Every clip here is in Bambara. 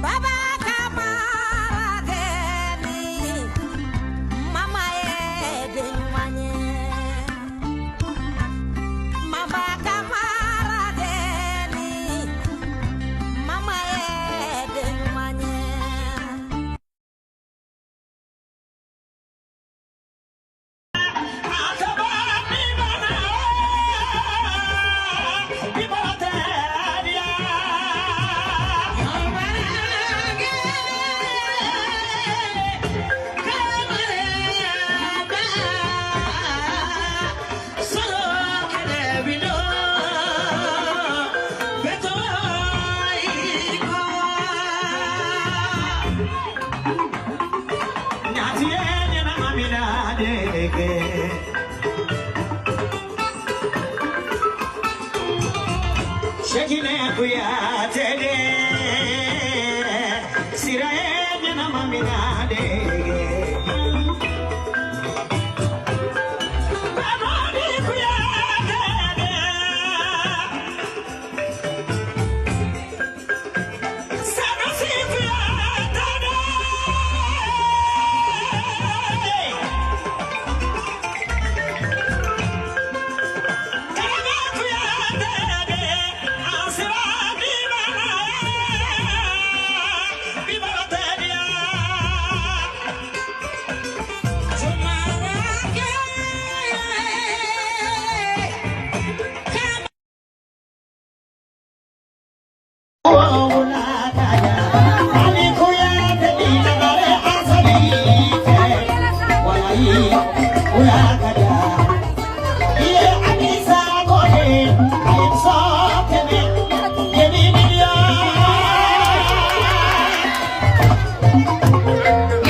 Baba Kamara deni, mama ye den ɲuman ye. Mama Kamara deni, mama ye den ɲuman ye. Shekine kuyate de siraye ɲɛnama mina dege Babadi kuyate de Sanusi kuyate de Karaba kuyate de Ansira bibana bibana tediya.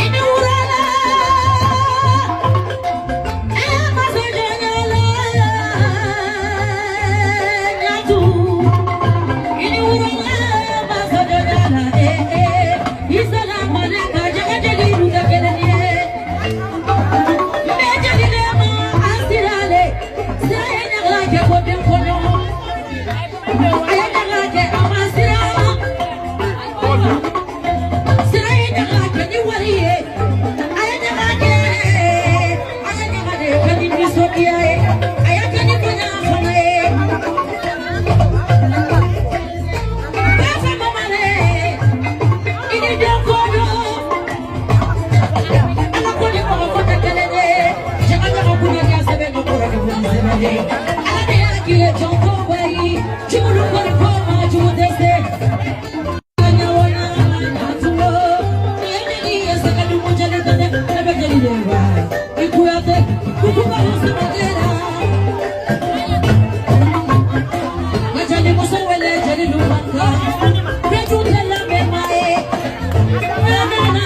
Ini wulala, masojonya la nyatu. Ini wulala, masojonya la Isala malaka jaga jeli ruga kelenie. Me jeli le ma asirale, sira nyagla ke ko den kono. Aya nyagla ke amasira. Sira nyagla ke ni wariye. Aya nyagla ke, aya nyagla de ke ni nisɔndiya ye. Aya kɛ ni bonya fana ye. Bɛɛ fɛ mama le, i ni den ko don. Ala ko ni mɔgɔ ko tɛ kelen ye. Jaga jaga kunna diya sɛbɛn ka kɔrɔ ni wuli sɛbɛn ye. Ala de y'a k'i ye jɔn ko bayi. Jugulu kɔni ko ma jugu tɛ se. Ɲawona ɲatuwo. Ni ye jeli ye sɛgɛdugu jeli tɛ ne ne bɛ jeli de wa. I Kuyate, kukuba sama jɛra. Nka jeli muso wele jeli lumanka. Bɛɛ dun tɛ lamɛn maa ye. Na na na.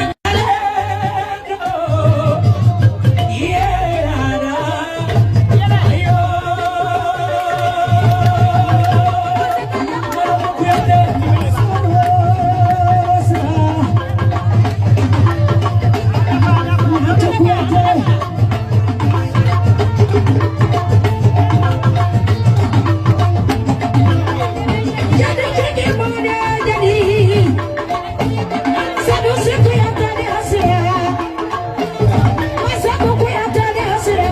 Jadi jadi mana jadi. Sanusi Kuyate ni hasira. Masaku Kuyate ni hasira.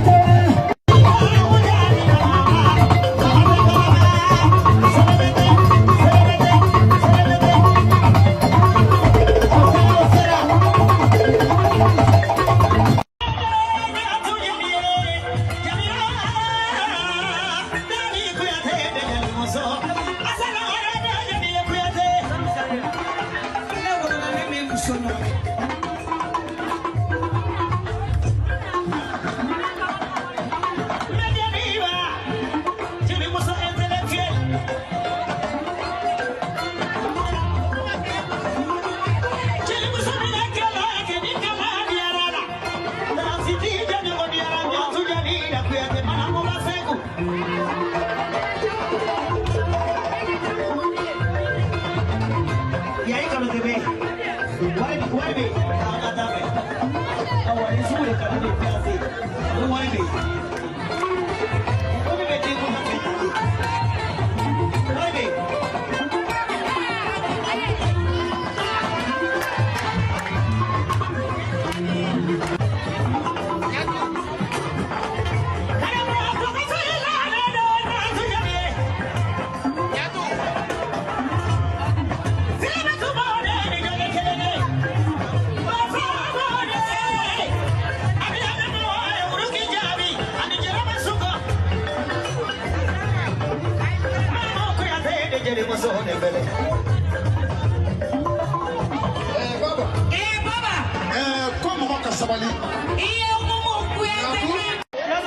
Sabali.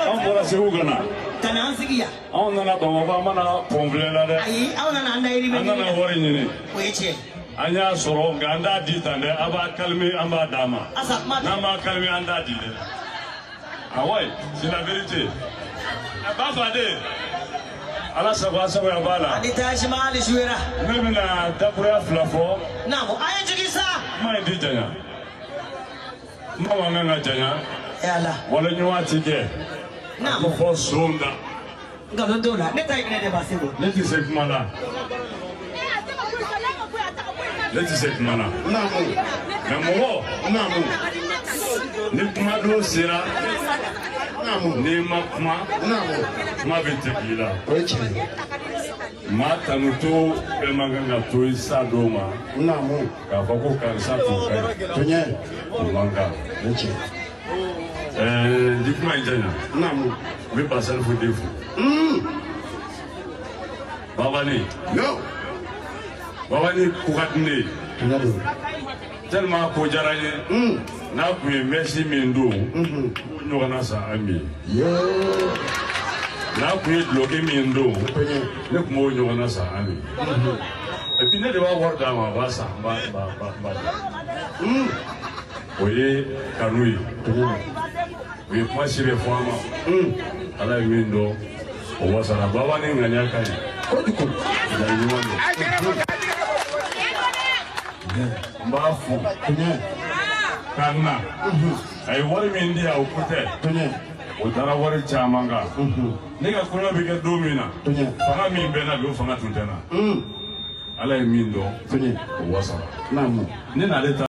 Anw bɔra Segu ka na. Ka na an sigi yan. Anw nana Bamakɔ, an mana pɔnfilɛ la dɛ. Ayi, aw nana an dayirimɛ An ɲini nana na. wari ɲini. O ye tiɲɛ. An y'a sɔrɔ, nka an t'a di tan dɛ. A b'a calmer, an b'a d'a ma. Asa kuma tɛ. N'an b'a calmer, an t'a di dɛ. Ah ouais, c'est la vérité. A b'a fa de. Ala sago, a sago a b'a la. Ani tajima ali suwera. Ne bɛna dakuruya fila fɔ. Naamu, a ye jigin sa. Kuma in ti janya. Kuma man kan ka janya. E Ala. Wala ɲuman ti kɛ. A Naamu. bɛ fɔ son da. Nkalon t'o la. Ne ta ye minɛ de ba segu. Ne tɛ se kuma la. Ne tɛ se kuma la. Naamu. Mais mɔgɔ, Naamu. ni kuma don sera, Naamu. n'i ma kuma, Naamu. kuma bɛ tigɛ i la. O ye tiɲɛ ye. Maa tanuto bɛɛ man kan ka to i sa don ma Naamu. k'a fɔ ko karisa tun ka ɲi. Tiɲɛ. O man kan. O ye tiɲɛ. Ɛɛ, ni kuma in janya, Naamu. n bɛ Basalifu den fo. Babani, Yo. Babani ko ka di ne ye. Tiɲɛ don. Tellement ko diyara n ye. N'a kun ye mɛsi min don, n b'o ɲɔgɔnna san an bi. Yo. N'a kun ye duloki min don, Tiɲɛ. ne kun b'o ɲɔgɔnna san an bi. Et puis ne de b'a wari d'a ma, a b'a san, n b'a n b'a n b'a n b'a di. O ye kanu ye. Tiɲɛ don. U ye kuma si bɛ fɔ an ma. Ala ye min dɔn, o wasara. Baba ni ŋaniya ka ɲi. Kojugu. Ŋaniya ɲuman don. N b'a fo Tiɲɛ. ka na. A ye wari min di yan, o ko tɛ. Tiɲɛ. O taara wari caman kan. Ne ka kɔɲɔ bɛ kɛ don min na, Tiɲɛ. fanga min bɛ n na bi, o fanga tun tɛ n na. Ala ye min dɔn, Tiɲɛ. o wasara. Naamu. Ne n'ale ta.